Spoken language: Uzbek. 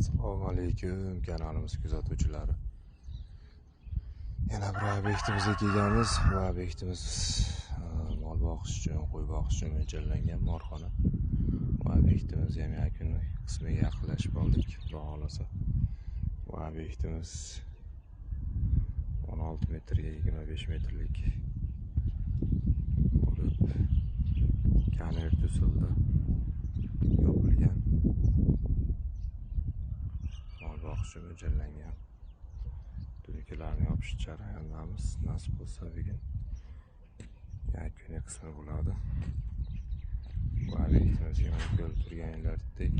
Assalomu alaykum kanalimiz kuzatuvchilari. Yana bir obyektimizga kelganmiz. Bu obyektimiz mol boqish uchun, qo'y boqish uchun mo'ljallangan molxona. Bu obyektimiz ham yakuniy qismiga yaqinlashib qoldik, Xudo xolasa. Bu obyektimiz 16 metrga 25 metrlik bo'lib, konvert usulida yopilgan. Mol boqish uchun mo'ljallangan. Dunkalarni yopish jarayonidamiz. Nasib bo'lsa bugun yakuniy qismi bo'ladi. Bu obyektimizga mana ko'rib turganlaridek